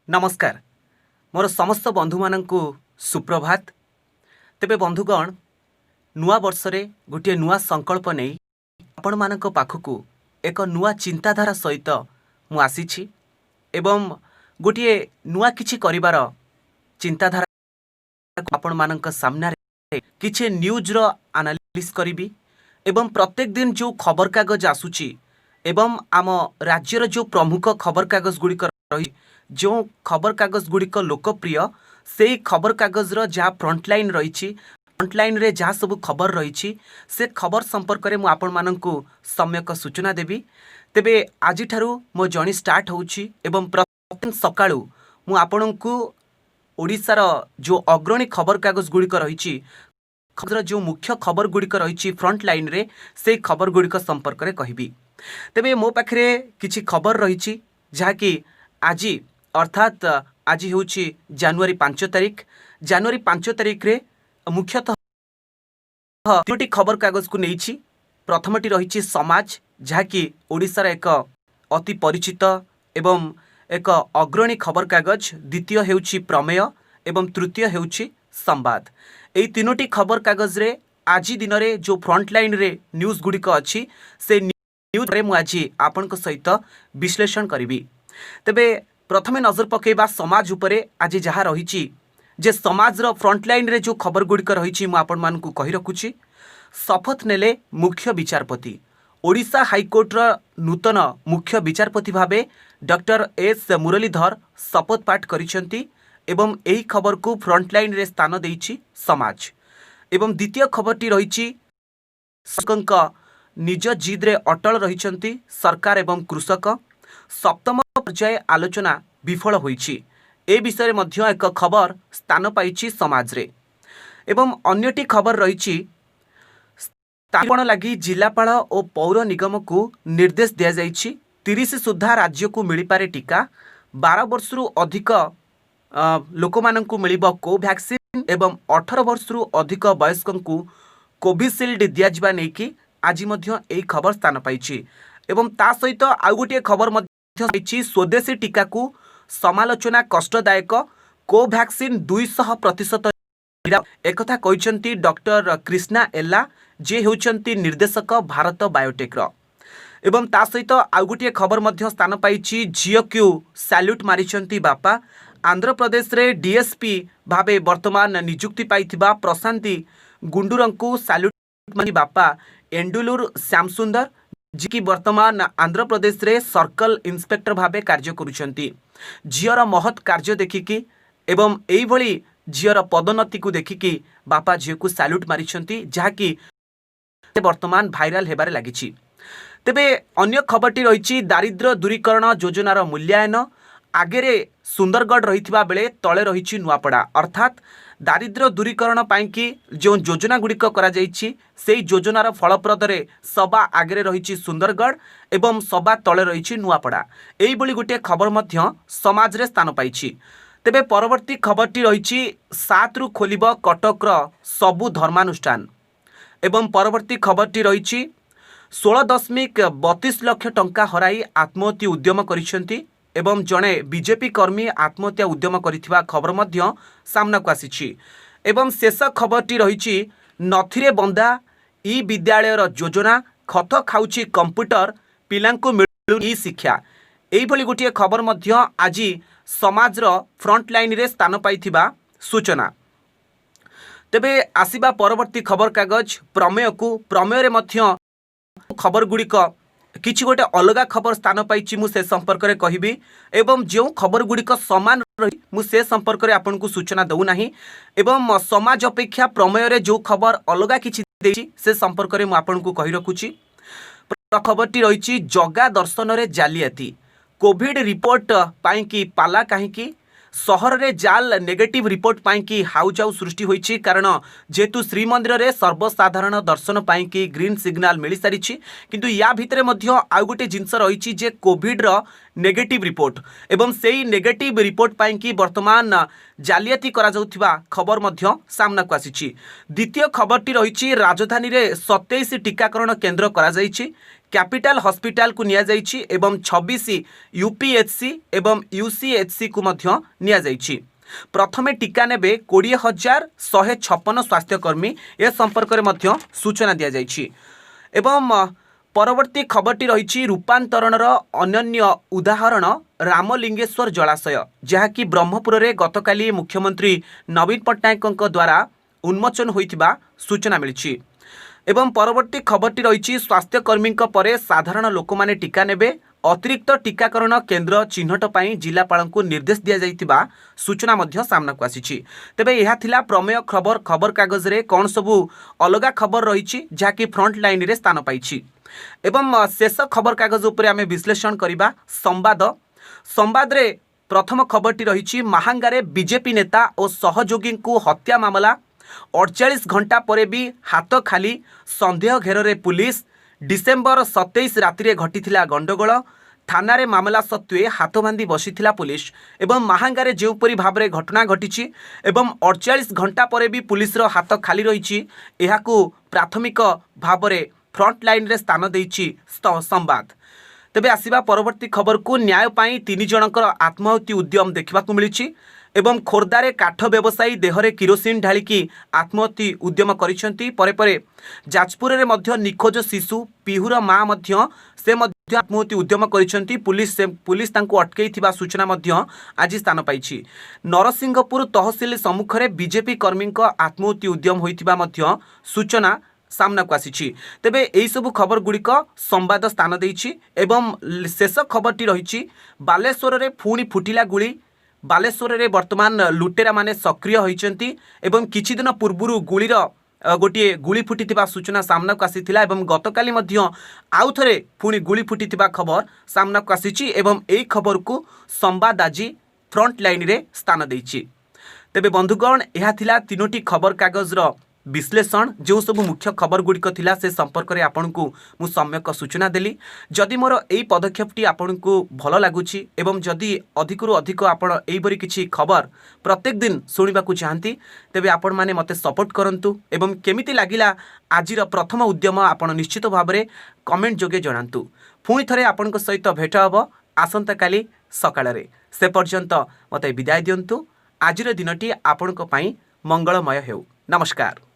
ନମସ୍କାର, ମୋର ସମସ୍ତ ବନ୍ଧୁମାନଙ୍କୁ ସୁପ୍ରଭାତ। ତେବେ ବନ୍ଧୁଗଣ, ନୂଆ ବର୍ଷରେ ଗୋଟିଏ ନୂଆ ସଂକଳ୍ପ ନେଇ ଆପଣମାନଙ୍କ ପାଖକୁ ଏକ ନୂଆ ଚିନ୍ତାଧାରା ସହିତ ମୁଁ ଆସିଛି ଏବଂ ଗୋଟିଏ ନୂଆ କିଛି କରିବାର ଚିନ୍ତାଧାରା। ଆପଣମାନଙ୍କ ସାମ୍ନାରେ କିଛି ନ୍ୟୁଜ୍ର ଆନାଲିସିସ୍ କରିବି ଏବଂ ପ୍ରତ୍ୟେକ ଦିନ ଯେଉଁ ଖବରକାଗଜ ଆସୁଛି ଏବଂ ଆମ ରାଜ୍ୟର ଯେଉଁ ପ୍ରମୁଖ ଖବରକାଗଜ ଗୁଡ଼ିକ ରହିଛି, ଯେଉଁ ଖବରକାଗଜ ଗୁଡ଼ିକ ଲୋକପ୍ରିୟ, ସେଇ ଖବରକାଗଜର ଯାହା ଫ୍ରଣ୍ଟଲାଇନ୍ ରହିଛି, ଫ୍ରଣ୍ଟଲାଇନ୍ରେ ଯାହା ସବୁ ଖବର ରହିଛି, ସେ ଖବର ସମ୍ପର୍କରେ ମୁଁ ଆପଣମାନଙ୍କୁ ସମ୍ୟକ ସୂଚନା ଦେବି। ତେବେ ଆଜିଠାରୁ ମୋ ଜର୍ଣ୍ଣି ଷ୍ଟାର୍ଟ ହେଉଛି ଏବଂ ପ୍ରତିଦିନ ସକାଳୁ ମୁଁ ଆପଣଙ୍କୁ ଓଡ଼ିଶାର ଯେଉଁ ଅଗ୍ରଣୀ ଖବରକାଗଜ ଗୁଡ଼ିକ ରହିଛି, ଖବରର ଯେଉଁ ମୁଖ୍ୟ ଖବର ଗୁଡ଼ିକ ରହିଛି ଫ୍ରଣ୍ଟ ଲାଇନ୍ରେ, ସେଇ ଖବର ଗୁଡ଼ିକ ସମ୍ପର୍କରେ କହିବି। ତେବେ ମୋ ପାଖରେ କିଛି ଖବର ରହିଛି, ଯାହାକି ଆଜି, ଅର୍ଥାତ୍ ଆଜି ହେଉଛି ଜାନୁଆରୀ 5 ତାରିଖ। ଜାନୁଆରୀ 5 ତାରିଖରେ ମୁଖ୍ୟତଃ ତିନୋଟି ଖବରକାଗଜକୁ ନେଇଛି। ପ୍ରଥମଟି ରହିଛି ସମାଜ, ଯାହାକି ଓଡ଼ିଶାର ଏକ ଅତି ପରିଚିତ ଏବଂ ଏକ ଅଗ୍ରଣୀ ଖବରକାଗଜ। ଦ୍ୱିତୀୟ ହେଉଛି ପ୍ରମେୟ ଏବଂ ତୃତୀୟ ହେଉଛି ସମ୍ବାଦ। ଏହି ତିନୋଟି ଖବରକାଗଜରେ ଆଜି ଦିନରେ ଯେଉଁ ଫ୍ରଣ୍ଟ ଲାଇନ୍ରେ ନ୍ୟୁଜ୍ ଗୁଡ଼ିକ ଅଛି, ସେ ନ୍ୟୁଜ୍ରେ ମୁଁ ଆଜି ଆପଣଙ୍କ ସହିତ ବିଶ୍ଳେଷଣ କରିବି। ତେବେ ପ୍ରଥମେ ନଜର ପକାଇବା ସମାଜ ଉପରେ। ଆଜି ଯାହା ରହିଛି ଯେ ସମାଜର ଫ୍ରଣ୍ଟ ଲାଇନ୍ରେ ଯେଉଁ ଖବର ଗୁଡ଼ିକ ରହିଛି, ମୁଁ ଆପଣମାନଙ୍କୁ କହି ରଖୁଛି। ଶପଥ ନେଲେ ମୁଖ୍ୟ ବିଚାରପତି। ଓଡ଼ିଶା ହାଇକୋର୍ଟର ନୂତନ ମୁଖ୍ୟ ବିଚାରପତି ଭାବେ ଡକ୍ଟର ଏସ୍ ମୁରଲୀଧର ଶପଥ ପାଠ କରିଛନ୍ତି ଏବଂ ଏହି ଖବରକୁ ଫ୍ରଣ୍ଟ ଲାଇନ୍ରେ ସ୍ଥାନ ଦେଇଛି ସମାଜ। ଏବଂ ଦ୍ୱିତୀୟ ଖବରଟି ରହିଛି, କୃଷକଙ୍କ ନିଜ ଜିଦ୍ରେ ଅଟଳ ରହିଛନ୍ତି ସରକାର ଏବଂ କୃଷକ, ସପ୍ତମ ପର୍ଯ୍ୟାୟ ଆଲୋଚନା ବିଫଳ ହୋଇଛି। ଏ ବିଷୟରେ ମଧ୍ୟ ଏକ ଖବର ସ୍ଥାନ ପାଇଛି ସମାଜରେ। ଏବଂ ଅନ୍ୟଟି ଖବର ରହିଛି, ସ୍ଥାପନ ଲାଗି ଜିଲ୍ଲାପାଳ ଓ ପୌର ନିଗମକୁ ନିର୍ଦ୍ଦେଶ ଦିଆଯାଇଛି। 30 ସୁଦ୍ଧା ରାଜ୍ୟକୁ ମିଳିପାରେ ଟିକା। 12 ବର୍ଷରୁ ଅଧିକ ଲୋକମାନଙ୍କୁ ମିଳିବ କୋଭ୍ୟାକ୍ସିନ୍ ଏବଂ 18 ବର୍ଷରୁ ଅଧିକ ବୟସ୍କଙ୍କୁ କୋଭିସିଲ୍ଡ ଦିଆଯିବା ନେଇକି ଆଜି ମଧ୍ୟ ଏହି ଖବର ସ୍ଥାନ ପାଇଛି। ଏବଂ ତା ସହିତ ଆଉ ଗୋଟିଏ ଖବର ମଧ୍ୟ ରହିଛି, ସ୍ୱଦେଶୀ ଟିକାକୁ ସମାଲୋଚନା କଷ୍ଟଦାୟକ, କୋଭ୍ୟାକ୍ସିନ୍ 200%। ଏକଥା କହିଛନ୍ତି ଡକ୍ଟର କ୍ରିଷ୍ଣା ଏଲ୍ଲା, ଯିଏ ହେଉଛନ୍ତି ନିର୍ଦ୍ଦେଶକ ଭାରତ ବାୟୋଟେକ୍ର। ଏବଂ ତା ସହିତ ଆଉ ଗୋଟିଏ ଖବର ମଧ୍ୟ ସ୍ଥାନ ପାଇଛି, ଝିଅକୁ ସାଲ୍ୟୁଟ୍ ମାରିଛନ୍ତି ବାପା। ଆନ୍ଧ୍ରପ୍ରଦେଶରେ ଡିଏସ୍ପି ଭାବେ ବର୍ତ୍ତମାନ ନିଯୁକ୍ତି ପାଇଥିବା ପ୍ରଶାନ୍ତି ଗୁଣ୍ଡୁରଙ୍କୁ ସାଲ୍ୟୁଟ୍ ମାରି ବାପା ଏଣ୍ଡୁଲୁର ଶ୍ୟାମସୁନ୍ଦର, ଯିଏକି ବର୍ତ୍ତମାନ ଆନ୍ଧ୍ରପ୍ରଦେଶରେ ସର୍କଲ ଇନ୍ସପେକ୍ଟର ଭାବେ କାର୍ଯ୍ୟ କରୁଛନ୍ତି। ଝିଅର ମହତ୍ କାର୍ଯ୍ୟ ଦେଖିକି ଏବଂ ଏଇଭଳି ଝିଅର ପଦୋନ୍ନତିକୁ ଦେଖିକି ବାପା ଝିଅକୁ ସାଲ୍ୟୁଟ୍ ମାରିଛନ୍ତି, ଯାହାକି ବର୍ତ୍ତମାନ ଭାଇରାଲ ହେବାରେ ଲାଗିଛି। ତେବେ ଅନ୍ୟ ଖବରଟି ରହିଛି, ଦାରିଦ୍ର୍ୟ ଦୂରୀକରଣ ଯୋଜନାର ମୂଲ୍ୟାୟନ, ଆଗରେ ସୁନ୍ଦରଗଡ଼ ରହିଥିବା ବେଳେ ତଳେ ରହିଛି ନୂଆପଡ଼ା। ଅର୍ଥାତ୍ ଦାରିଦ୍ର୍ୟ ଦୂରୀକରଣ ପାଇଁକି ଯେଉଁ ଯୋଜନା ଗୁଡ଼ିକ କରାଯାଇଛି, ସେଇ ଯୋଜନାର ଫଳପ୍ରଦରେ ସବା ଆଗରେ ରହିଛି ସୁନ୍ଦରଗଡ଼ ଏବଂ ସବା ତଳେ ରହିଛି ନୂଆପଡ଼ା। ଏଇଭଳି ଗୋଟିଏ ଖବର ମଧ୍ୟ ସମାଜରେ ସ୍ଥାନ ପାଇଛି। ତେବେ ପରବର୍ତ୍ତୀ ଖବରଟି ରହିଛି, 7ରୁ ଖୋଲିବ କଟକର ସବୁ ଧର୍ମାନୁଷ୍ଠାନ। ଏବଂ ପରବର୍ତ୍ତୀ ଖବରଟି ରହିଛି, 16.32 ଲକ୍ଷ ଟଙ୍କା ହରାଇ ଆତ୍ମହତ୍ୟା ଉଦ୍ୟମ କରିଛନ୍ତି ଏବଂ ଜଣେ ବିଜେପି କର୍ମୀ ଆତ୍ମହତ୍ୟା ଉଦ୍ୟମ କରିଥିବା ଖବର ମଧ୍ୟ ସାମ୍ନାକୁ ଆସିଛି। ଏବଂ ଶେଷ ଖବରଟି ରହିଛି, ନଥିରେ ବନ୍ଧା ଇ ବିଦ୍ୟାଳୟର ଯୋଜନା, ଖତ ଖାଉଛି କମ୍ପ୍ୟୁଟର, ପିଲାଙ୍କୁ ମିଳୁନି ଇ ଶିକ୍ଷା। ଏଇଭଳି ଗୋଟିଏ ଖବର ମଧ୍ୟ ଆଜି ସମାଜର ଫ୍ରଣ୍ଟ ଲାଇନ୍ରେ ସ୍ଥାନ ପାଇଥିବା ସୂଚନା। ତେବେ ଆସିବା ପରବର୍ତ୍ତୀ ଖବରକାଗଜ ପ୍ରମେୟକୁ। ପ୍ରମେୟରେ ମଧ୍ୟ ଖବର ଗୁଡ଼ିକ କିଛି ଗୋଟେ ଅଲଗା ଖବର ସ୍ଥାନ ପାଇଛି, ମୁଁ ସେ ସମ୍ପର୍କରେ କହିବି। ଏବଂ ଯେଉଁ ଖବର ଗୁଡ଼ିକ ସମାନ ରହି, ମୁଁ ସେ ସମ୍ପର୍କରେ ଆପଣଙ୍କୁ ସୂଚନା ଦେଉନାହିଁ। ଏବଂ ସମାଜ ଅପେକ୍ଷା ପ୍ରମେୟରେ ଯେଉଁ ଖବର ଅଲଗା କିଛି ଦେଇଛି, ସେ ସମ୍ପର୍କରେ ମୁଁ ଆପଣଙ୍କୁ କହି ରଖୁଛି। ଖବରଟି ରହିଛି, ଜଗା ଦର୍ଶନରେ ଜାଲିଆତି, କୋଭିଡ ରିପୋର୍ଟ ପାଇଁକି ପାଲା କାହିଁକି? ସହରରେ ଜାଲ ନେଗେଟିଭ ରିପୋର୍ଟ ପାଇଁକି ହାଉଯାଉ ସୃଷ୍ଟି ହୋଇଛି। କାରଣ ଯେହେତୁ ଶ୍ରୀମନ୍ଦିରରେ ସର୍ବସାଧାରଣ ଦର୍ଶନ ପାଇଁକି ଗ୍ରୀନ୍ ସିଗ୍ନାଲ ମିଳିସାରିଛି, କିନ୍ତୁ ୟା ଭିତରେ ମଧ୍ୟ ଆଉ ଗୋଟିଏ ଜିନିଷ ରହିଛି ଯେ କୋଭିଡର ନେଗେଟିଭ୍ ରିପୋର୍ଟ ଏବଂ ସେଇ ନେଗେଟିଭ୍ ରିପୋର୍ଟ ପାଇଁକି ବର୍ତ୍ତମାନ ଜାଲିଆତି କରାଯାଉଥିବା ଖବର ମଧ୍ୟ ସାମ୍ନାକୁ ଆସିଛି। ଦ୍ୱିତୀୟ ଖବରଟି ରହିଛି, ରାଜଧାନୀରେ 27 ଟିକାକରଣ କେନ୍ଦ୍ର କରାଯାଇଛି। କ୍ୟାପିଟାଲ ହସ୍ପିଟାଲକୁ ନିଆଯାଇଛି ଏବଂ 26 ୟୁପିଏଚସି ଏବଂ ୟୁସିଏଚସିକୁ ମଧ୍ୟ ନିଆଯାଇଛି। ପ୍ରଥମେ ଟିକା ନେବେ 20,156 ସ୍ୱାସ୍ଥ୍ୟକର୍ମୀ, ଏ ସମ୍ପର୍କରେ ମଧ୍ୟ ସୂଚନା ଦିଆଯାଇଛି। ଏବଂ ପରବର୍ତ୍ତୀ ଖବରଟି ରହିଛି, ରୂପାନ୍ତରଣର ଅନନ୍ୟ ଉଦାହରଣ ରାମଲିଙ୍ଗେଶ୍ୱର ଜଳାଶୟ, ଯାହାକି ବ୍ରହ୍ମପୁରରେ ଗତକାଲି ମୁଖ୍ୟମନ୍ତ୍ରୀ ନବୀନ ପଟ୍ଟନାୟକଙ୍କ ଦ୍ୱାରା ଉନ୍ମୋଚନ ହୋଇଥିବା ସୂଚନା ମିଳିଛି। ଏବଂ ପରବର୍ତ୍ତୀ ଖବରଟି ରହିଛି, ସ୍ୱାସ୍ଥ୍ୟକର୍ମୀଙ୍କ ପରେ ସାଧାରଣ ଲୋକମାନେ ଟିକା ନେବେ। ଅତିରିକ୍ତ ଟିକାକରଣ କେନ୍ଦ୍ର ଚିହ୍ନଟ ପାଇଁ ଜିଲ୍ଲାପାଳଙ୍କୁ ନିର୍ଦ୍ଦେଶ ଦିଆଯାଇଥିବା ସୂଚନା ମଧ୍ୟ ସାମ୍ନାକୁ ଆସିଛି। ତେବେ ଏହା ଥିଲା ପ୍ରମେୟ ଖବର, ଖବରକାଗଜରେ କ'ଣ ସବୁ ଅଲଗା ଖବର ରହିଛି, ଯାହାକି ଫ୍ରଣ୍ଟ ଲାଇନରେ ସ୍ଥାନ ପାଇଛି। ଏବଂ ଶେଷ ଖବରକାଗଜ ଉପରେ ଆମେ ବିଶ୍ଳେଷଣ କରିବା, ସମ୍ବାଦ। ସମ୍ବାଦରେ ପ୍ରଥମ ଖବରଟି ରହିଛି, ମାହାଙ୍ଗାରେ ବିଜେପି ନେତା ଓ ସହଯୋଗୀଙ୍କୁ ହତ୍ୟା ମାମଲା, 48 ଘଣ୍ଟା ପରେ ବି ହାତ ଖାଲି, ସନ୍ଦେହ ଘେରରେ ପୁଲିସ। ଡିସେମ୍ବର 27 ରାତିରେ ଘଟିଥିଲା ଗଣ୍ଡଗୋଳ। ଥାନାରେ ମାମଲା ସତ୍ତ୍ୱେ ହାତ ବାନ୍ଧି ବସିଥିଲା ପୁଲିସ। ଏବଂ ମାହାଙ୍ଗାରେ ଯେଉଁପରି ଭାବରେ ଘଟଣା ଘଟିଛି ଏବଂ 48 ଘଣ୍ଟା ପରେ ବି ପୁଲିସର ହାତ ଖାଲି ରହିଛି, ଏହାକୁ ପ୍ରାଥମିକ ଭାବରେ ଫ୍ରଣ୍ଟ ଲାଇନରେ ସ୍ଥାନ ଦେଇଛି ସମ୍ବାଦ। ତେବେ ଆସିବା ପରବର୍ତ୍ତୀ ଖବରକୁ। ନ୍ୟାୟ ପାଇଁ ତିନି ଜଣଙ୍କର ଆତ୍ମାହୁତି ଉଦ୍ୟମ ଦେଖିବାକୁ ମିଳିଛି ଏବଂ ଖୋର୍ଦ୍ଧାରେ କାଠ ବ୍ୟବସାୟୀ ଦେହରେ କିରୋସିନ ଢାଳିକି ଆତ୍ମହତ୍ୟା ଉଦ୍ୟମ କରିଛନ୍ତି। ପରେ ପରେ ଯାଜପୁରରେ ମଧ୍ୟ ନିଖୋଜ ଶିଶୁ ପିହୁର ମା ମଧ୍ୟ, ସେ ମଧ୍ୟ ଆତ୍ମହତ୍ୟା ଉଦ୍ୟମ କରିଛନ୍ତି। ପୁଲିସ ତାଙ୍କୁ ଅଟକେଇଥିବା ସୂଚନା ମଧ୍ୟ ଆଜି ସ୍ଥାନ ପାଇଛି। ନରସିଂହପୁର ତହସିଲ ସମ୍ମୁଖରେ ବିଜେପି କର୍ମୀଙ୍କ ଆତ୍ମହତ୍ୟା ଉଦ୍ୟମ ହୋଇଥିବା ମଧ୍ୟ ସୂଚନା ସାମ୍ନାକୁ ଆସିଛି। ତେବେ ଏହିସବୁ ଖବର ଗୁଡ଼ିକ ସମ୍ବାଦ ସ୍ଥାନ ଦେଇଛି। ଏବଂ ଶେଷ ଖବରଟି ରହିଛି, ବାଲେଶ୍ୱରରେ ପୁଣି ଫୁଟିଲା ଗୁଳି। ବାଲେଶ୍ୱରରେ ବର୍ତ୍ତମାନ ଲୁଟେରାମାନେ ସକ୍ରିୟ ହୋଇଛନ୍ତି ଏବଂ କିଛି ଦିନ ପୂର୍ବରୁ ଗୁଳିର ଗୋଟିଏ ଗୁଳି ଫୁଟିଥିବା ସୂଚନା ସାମ୍ନାକୁ ଆସିଥିଲା ଏବଂ ଗତକାଲି ମଧ୍ୟ ଆଉ ଥରେ ପୁଣି ଗୁଳି ଫୁଟିଥିବା ଖବର ସାମ୍ନାକୁ ଆସିଛି ଏବଂ ଏହି ଖବରକୁ ସମ୍ବାଦ ଆଜି ଫ୍ରଣ୍ଟ ଲାଇନରେ ସ୍ଥାନ ଦେଇଛି। ତେବେ ବନ୍ଧୁଗଣ, ଏହା ଥିଲା ତିନୋଟି ଖବରକାଗଜର ବିଶ୍ଳେଷଣ। ଯେଉଁ ସବୁ ମୁଖ୍ୟ ଖବର ଗୁଡ଼ିକ ଥିଲା, ସେ ସମ୍ପର୍କରେ ଆପଣଙ୍କୁ ମୁଁ ସମ୍ୟକ ସୂଚନା ଦେଲି। ଯଦି ମୋର ଏଇ ପଦକ୍ଷେପଟି ଆପଣଙ୍କୁ ଭଲ ଲାଗୁଛି ଏବଂ ଯଦି ଅଧିକରୁ ଅଧିକ ଆପଣ ଏହିପରି କିଛି ଖବର ପ୍ରତ୍ୟେକ ଦିନ ଶୁଣିବାକୁ ଚାହାନ୍ତି, ତେବେ ଆପଣମାନେ ମୋତେ ସପୋର୍ଟ କରନ୍ତୁ ଏବଂ କେମିତି ଲାଗିଲା ଆଜିର ପ୍ରଥମ ଉଦ୍ୟମ, ଆପଣ ନିଶ୍ଚିତ ଭାବରେ କମେଣ୍ଟ ଯୋଗେ ଜଣାନ୍ତୁ। ପୁଣି ଥରେ ଆପଣଙ୍କ ସହିତ ଭେଟ ହେବ ଆସନ୍ତାକାଲି ସକାଳରେ। ସେ ପର୍ଯ୍ୟନ୍ତ ମୋତେ ବିଦାୟ ଦିଅନ୍ତୁ। ଆଜିର ଦିନଟି ଆପଣଙ୍କ ପାଇଁ ମଙ୍ଗଳମୟ ହେଉ। ନମସ୍କାର।